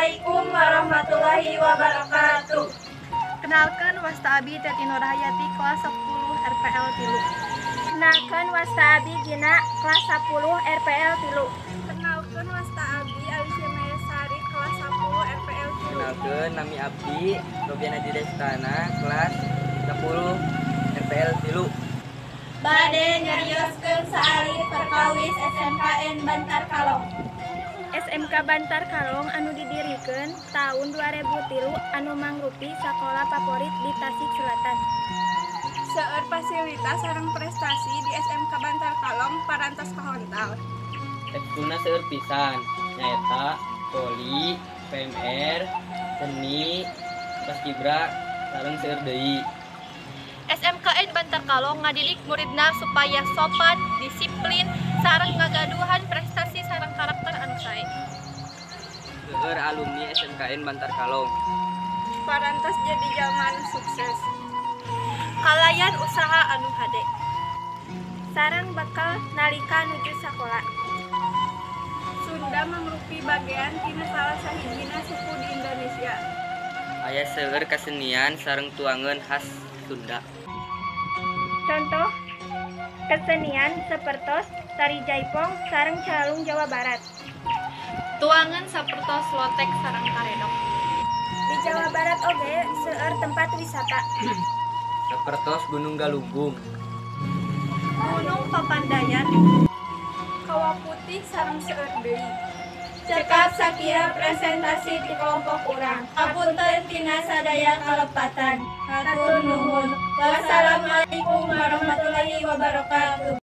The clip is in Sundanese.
Assalamualaikum warahmatullahi wabarakatuh. Kenalkan, wasta abi Teti Nurhayati, kelas 10 RPL 3. Kenalkan, wasta abi Gina, kelas 10 RPL 3. Kenalkan, wasta abi Alicia Mayasari, kelas 10 RPL 3. Kenalkeun, nami abdi Robiana Didestana, kelas 10 RPL 3. Bade nyarioskeun saalit perkawis SMKN Bantar Kalong. SMK Bantar Kalong anu didirikeun tahun 2003 anu mangrupi sakola favorit di Tasik Selatan. Seueur fasilitas sareng prestasi di SMK Bantar Kalong parantos kahontal. Ekskulna seueur pisan, nyaeta voli, PMR, seni, paskibra, sareng seueur deui. SMKN Bantar Kalong ngadidik muridna supaya sopan, disiplin, sareng ngagaduhan prestasi sareng karakter anu sae. Seueur alumni SMKN Bantar Kalong. Parantos jadi jalma anu sukses. Kalayan usaha anu hade. Sareng bekal nalika nuju sakola. Sunda mangrupi bagean tina salah sahijina suku di Indonesia. Aya seueur kasenian sareng tuangan khas Sunda. Contoh kesenian sapertos tari jaipong sareng calung Jawa Barat. Tuangan sapertos lotek sareng karedok. Di Jawa Barat oge seueur tempat wisata. Sapertos Gunung Galunggung, Gunung Papandayan, Kawah Putih sareng seueur deui. Cekap sakieu presentasi di kelompok urang. Hapunten tina sadaya kalepatan. Hatur nuhun. Wassalamualaikum warahmatullahi wabarakatuh.